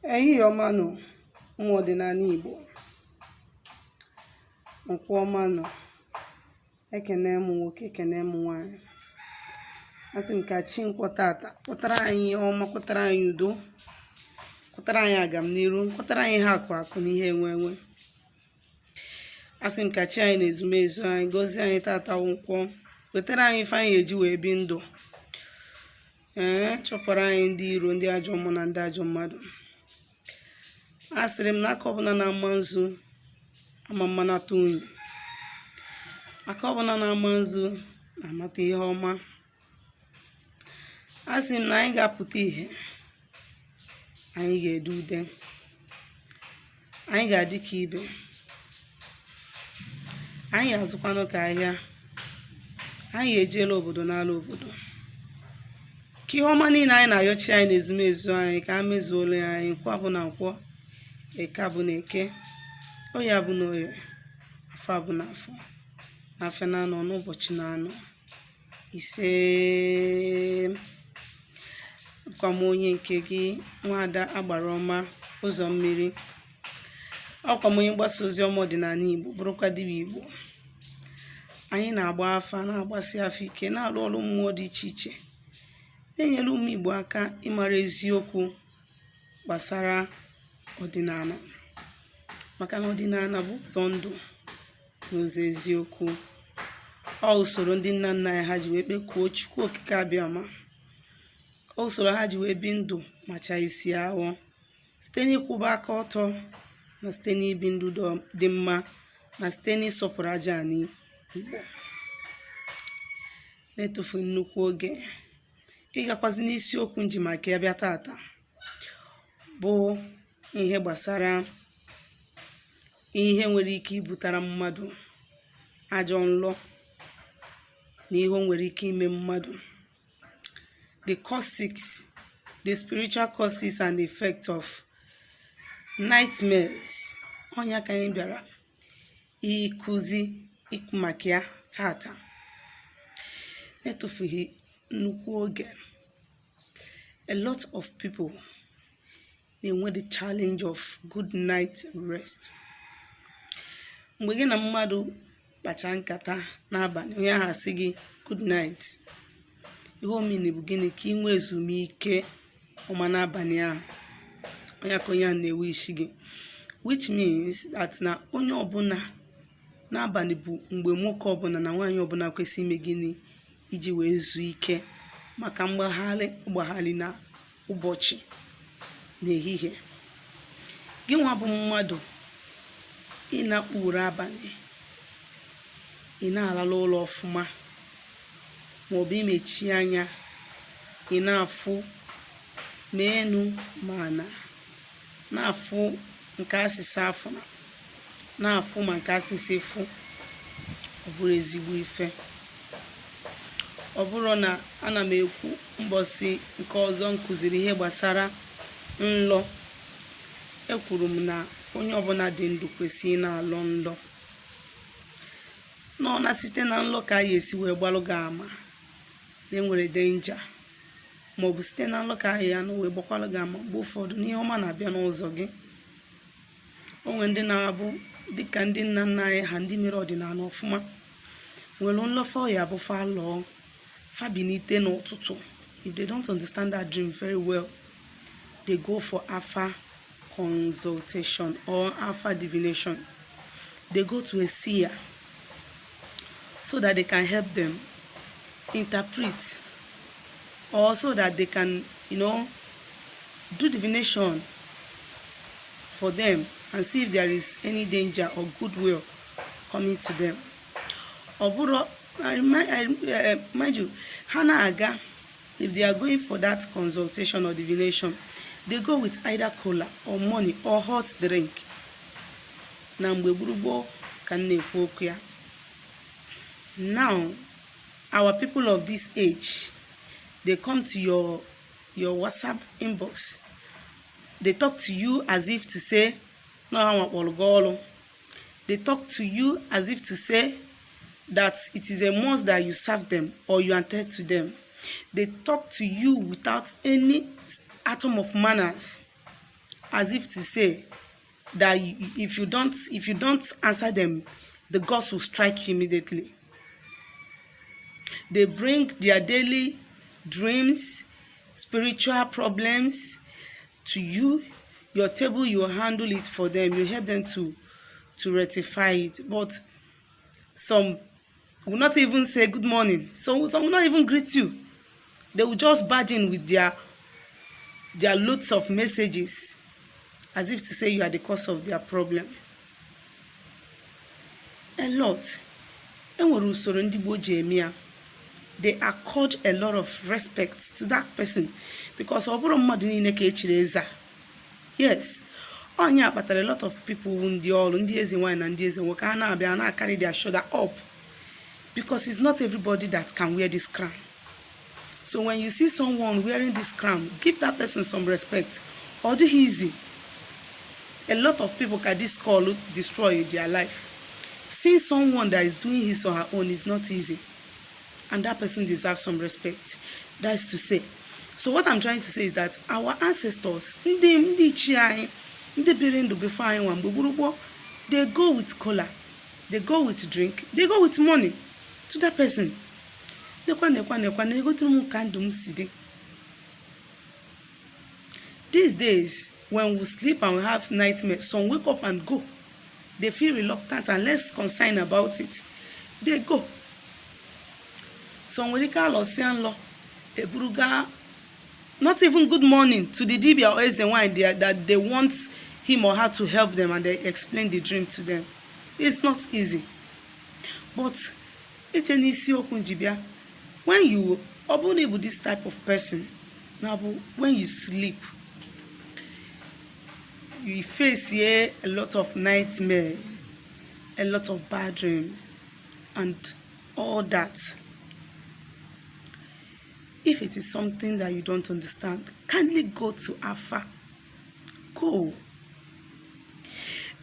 Ehihie ọma nụ, ụmụ ọdịnala Igbo. Nkwọ ọma nụ. Ekene m nwoke, ekene m nwaanyị. Asị m ka chi nkwọ tata kwọtara anyị ihe ọma, kwọtara anyị udo, kwọtara anyị agamniru, kwọtara anyị ihe akụ akụ na ihe enwe enwe. Asị m ka chi anyị na ezumezu anyị gọzie anyị tata wụ nkwọ, wetara anyị ife anyị eji wee bi ndụ. Ee, chọpụrụ anyị ndị iro, ndị ajọ mmụọ na ndị ajọ mmadụ. A sịrị m na aka ọbụla na-ama nzu ama mmanata unyi, aka ọbụla na-ama nzu na-amata ihe ọma. A sị m na anyị ga-apụta ìhè, anyị ga-ede ude, anyị ga-adị ka ibe anyị, ga-azụkwanụ ka ahịa, anyị ga-ejela obodo n'ala obodo, ka ihe ọma niile anyị na-ayọchi anyị na ezumezu anyị ka a mezuola ya anyị. Nkwọ abụ na nkwọ, eke abụ na eke, oye abụ na oye, afọ abụ na afọ, na afịa na anọ n'ụbọchị na anọ. Ise. Bụkwa m onye nke gị, nwaada Agbara Ọma Ụzọ Mmiri. Ọkwa m onye mgbasa ozi ọma ọdịnala Igbo, bụrụkwa dibịa Igbo. Anyị na-agba afa, na-agbasi afa ike, na-alụ ọrụ mmụọ dị iche iche, na-enyere ụmụ Igbo aka ịmara eziokwu gbasara ọdịnala, maka na ọdịnala bụ ụzọ ndụ na ụzọ eziokwu. Ọ usoro ndị nna nna anyị ha ji wee kpekuo Chukwu Okike Abịama, ọ usoro ha ji wee bi ndụ macha isi awọ, site n'ịkwụba aka ọtọ, na site n'ibi ndụ dị mma, na site n'ịsọpụrụ aja anị Igbo. Na-etufu nnukwu oge ịgakwazi n'isiokwu nji maka ya bịa tata, bụ ihe gbasara ihe nwere ike ibutara mmadụ ajọ nlọ na ihe o nwere ike ime mmadụ, the causes, the spiritual causes and effect of nightmares. Ọnya ka anyị bịara ịkụzi ikwu maka ya tata, na-etufughị nnukwu oge. A lot of people na-enwe the challenge of good night rest. Mgbe gị na mmadụ kpacha nkata n'abalị, onye ahụ asị gị good night, ihe omini bụ gịnị? Ka ị nwee ezumike ọma n'abalị ahụ. Onye ka onye ahụ na-ewe isi gị, which means that na onye ọbụla n'abalị bụ mgbe nwoke ọbụla na nwaanyị ọbụla kwesị ime gịnị? Iji wee zuo ike maka mgbagharị mgbagharị na ụbọchị n'ehihie. Gị nwa bụ mmadụ, ịnakpu ụra abalị, ị na-alala ụlọ ọfụma, maọbụ imechi anya, ị na-afụ ma enu ma ana, na-afụ nke asịsa afụna, na-afụ ma nke asịsị fụ, ọ bụrụ ezigbo ife. Ọ bụrụ na ana m ekwu, mbọsị nke ọzọ m kụziri ihe gbasara nlọ, ekwuru m na onye ọbụla dị ndụ kwesịrị ị na-alọ nlọ, nọ na site na nlọ ka a ga-esi wee gbalụ gị ama na enwere danger, maọbụ site na nlọ ka a ya nọ wee gbakwalụ gị ama mgbe ụfọdụ n'ihe ọma na-abịa n'ụzọ gị. O nwere ndị na-abụ, dịka ndị nna nna anyị ha, ndị mere ọdịnala ọfụma, nwere nlọfa ya bụ fa lọọ, fa bilite n'ụtụtụ, if they don't understand that dream very well, they go for afa consultation or afa divination. They go to a seer so that they can help them interpret, or so that they can do divination for them and see if there is any danger or goodwill coming to them. Ọ bụrụ, mind you, ha na-aga, if they are going for that consultation or divination, they go with either kola or money or hot drink. Na mgbe gburugburu ka m na-ekwu okwu ya. Now, our people of this age, they come to your WhatsApp inbox, they talk to you as if to say na ha nwakpọrọ gị ọrụ. They talk to you as if to say that it is a must that you serve them or you attend to them. They talk to you without any atom of manners. as if to say that if you don't answer them, the gods will strike you immediately. They bring their daily dreams, spiritual problems to you, your table. You handle it for them, you help them to rectify it. But some will not even say good morning. Some will not even greet you. They will just barge in with their loads of messages, as if to say you are the cause of their problem. A lot. Enwere usoro ndị gboo ji eme ya. They accord a lot of respect to that person, because ọ bụrụ mmadụ niile ka echiri eze a. Yes, onye a kpatara a lot of people ndị ọrụ, ndị eze nwanyị na ndị eze nwoke, ha na-abịa na-carry their shoulder up, because it's not everybody that can wear this crown. So when you see someone wearing this crown, give that person some respect. Ọ dịghị easy. A lot of people ka this call destroy their life. Seeing someone that is doing his or her own is not easy, and that person deserves some respect. That is to say, so what I'm trying to say is that our ancestors, ndị ichie anyị, ndị biri ndụ before anyị nwa mgbe gburugburu, they go with kola, they go with drink, they go with money to that person. Nekwa, nekwa, nekwa na egotere m ka ndụ m si dị. These days, when we sleep and we have nightmares, some wake up and go. They feel reluctant and less concerned about it. They go. Some nwere ike alọsịa nlọ, eburuga, not even good morning to the dibia or eze nwanyị that they want him or her to help them, and they explain the dream to them. It's not easy. But eche n'isiokwu ji bịa, when you, ọ bụrụ na ị bụ this type of person na bụ when you sleep, you face here a lot of nightmare, a lot of bad dreams and all that, if it is something that you don't understand, kindly go to afa. Go.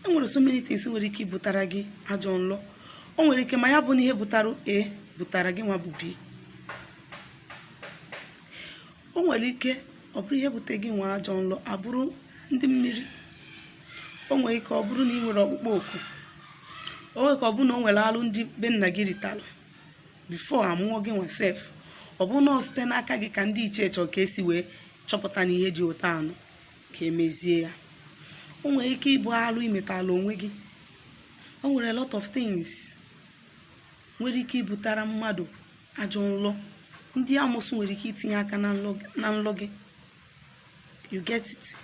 Enwere so many things nwere ike ibutara gị ajọ nlọ. O nwere ike ma ya bụ na ihe butara A butara gị nwa bụ B. O nwere ike ọ bụrụ ihe bute gị nwa ajọ nlọ abụrụ ndị mmiri. O nwere ike ọ bụrụ na ị nwere ọkpụkpọ oku. O nwere ike ọ bụrụ na o nwere alụ ndị be nna gị ritalụ before amụọ gị nwa sef. Ọ bụrụ na ọ site n'aka gị ka ndị ichie chọrọ ka esi wee chọpụta na ihe dị ụtọ anụ ka emezie ya. O nwere ike ịbụ alụ imetala onwe gị. O nwere a lot of things nwere ike ibutara mmadụ ajọ nlọ. Ndị amụsụ nwere ike itinye aka na nlọ gị. You get it?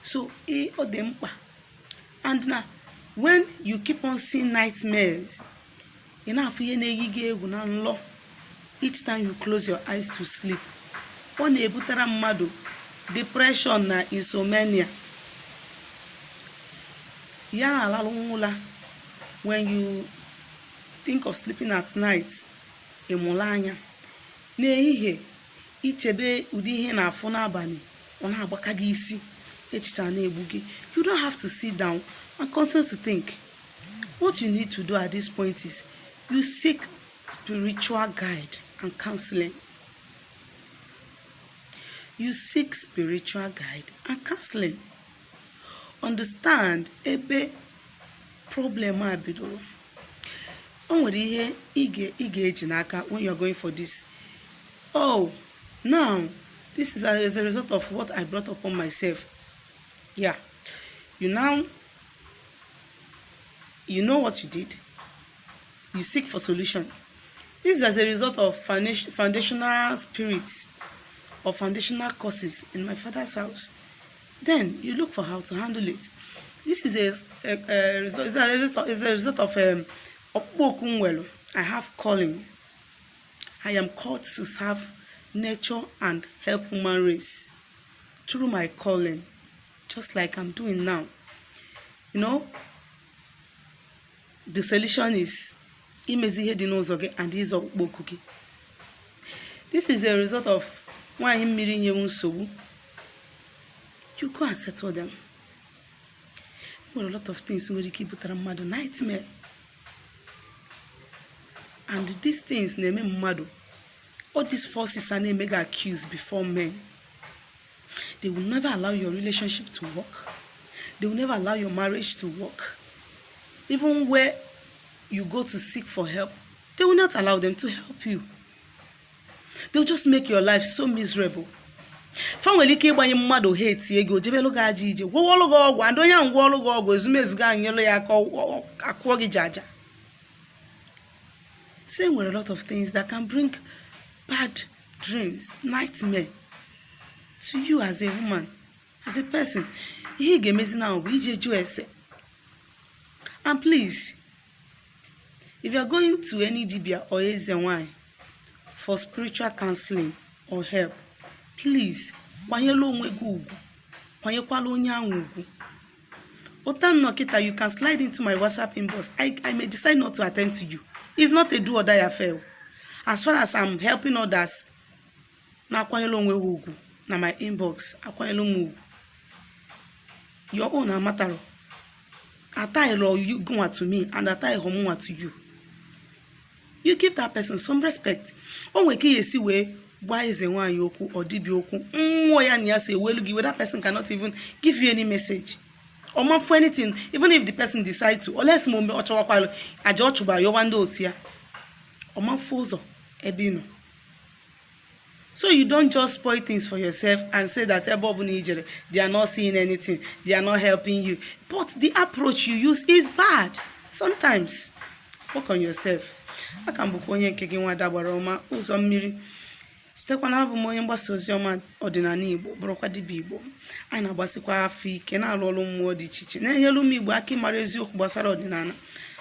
So ọ dị mkpa. And na when you keep on seeing nightmares, ị na-afụ ihe na-eyi gị egwu na nlọ each time you close your eyes to sleep, ọ na-ebutara mmadụ depression na insomnia. Ya na-alalụ ụla, when you think of sleeping at night, ịmụrụ anya n'ehihie, ichebe ụdị ihe na-afụ n'abalị, ọ na-agbaka gị isi, echiche a na-egbu gị. You don't have to sit down and continue to think. What you need to do at this point is you seek spiritual guide and counseling. You seek spiritual guide and counseling. Understand ebe problem a bidoro. O nwere ihe ị ga-eji n'aka when you are going for this. Oh, now this is as a result of what I brought upon myself. Yeah, you now, you know what you did. You seek for solution. This is as a result of foundational spirits or foundational curses in my father's house. Then you look for how to handle it. This is a result, is a result of ọkpụkpọ oku m nwere. I have calling. I am called to serve nature and help human race through my calling, just like I'm doing now. The solution is imezi ihe dị n'ụzọ gị and ịza ọkpụkpọ oku gị. This is a result of nwaanyị mmiri nyewu nsogbu. You go and settle them. Nwere a lot of things nwere ike ibutara mmadụ nightmare, and these things na-eme mmadụ, all these forces a na-eme gị accuse before men. They will never allow your relationship to work. They will never allow your marriage to work. Even where you go to seek for help, they will not allow them to help you. They will just make your life so miserable. Fa nwere ike ịgbanye mmadụ, ha etie gị, ojebelu gị aja ije, gwọwọlụ gị ọgwụ, and onye ahụ gwọọlụ gị ọgwụ, ezumezu gị ahụ nyelu ya aka, akụọ gị jaja. So enwere a lot of things that can bring bad dreams, nightmare to you as a woman, as a person. Ihe ị ga-emezi na bụ ije jụọ ese. And please, if you are going to any dibia or eze nwanyị for spiritual counseling or help, please kwanyelu onwe gị ugwu, kwanyekwala onye ahụ ugwu. Ụta nnọọ kịta, you can slide into my WhatsApp inbox. I may decide not to attend to you. It's not a do or die affair. As far as I'm helping others na-akwanyere onwe ha ugwu na my inbox, akwanyere m ugwu. Your own amataro ataghịrọ you gụnwa to me and ataghịrọ mụnwa to you. You give that person some respect. O nwere ka ị esi wee gwa eze nwaanyị okwu, ọ dibịa okwu, mmụọ ya na ya si ewelu gị where that person cannot even give you any message or ma for anything. Even if the person decide to, unless ma ọ chọwakwalụ aja, ọ chụba yọwa ndị otu ya, ọ mafụ ụzọ ebe ị nọ. So you don't just spoil things for yourself and say that ebe ọbụla i jere, they are not seeing anything, they are not helping you, but the approach you use is bad. Sometimes work on yourself. Aka m bụkwa onye nke gị, nwada gbara ọma ụzọ mmiri, sitekwa na abụ m onye mgbasa ozi ọma ọdịnala Igbo, bụrụkwa dibịa Igbo. Anyị na-agbasikwa afọ ike, na-alụ ọrụ mmụọ dị iche iche, na-enyere ụmụ Igbo aka ịmara eziokwu gbasara ọdịnala,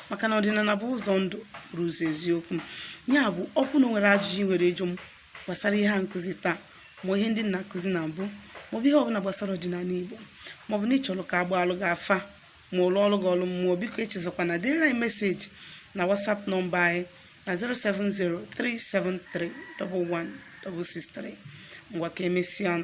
maka na ọdịnala bụ ụzọ ndụ, bụrụ ụzọ eziokwu. Ya bụ, ọkwụ na o nwere ajụjụ ị nwere ịjụ m gbasara ihe a nkụzi taa, ma ihe ndị na-akụzi na mbụ, maọbụ ihe ọbụla gbasara ọdịnala Igbo, maọbụ na ị chọrọ ka agba alụ gị afa, ma ụlọ ọrụ gị ọrụ mmụọ, biko echezọkwa na dere anyị message na WhatsApp nọmba anyị na 07037311663. Ngwa, ka emesịa.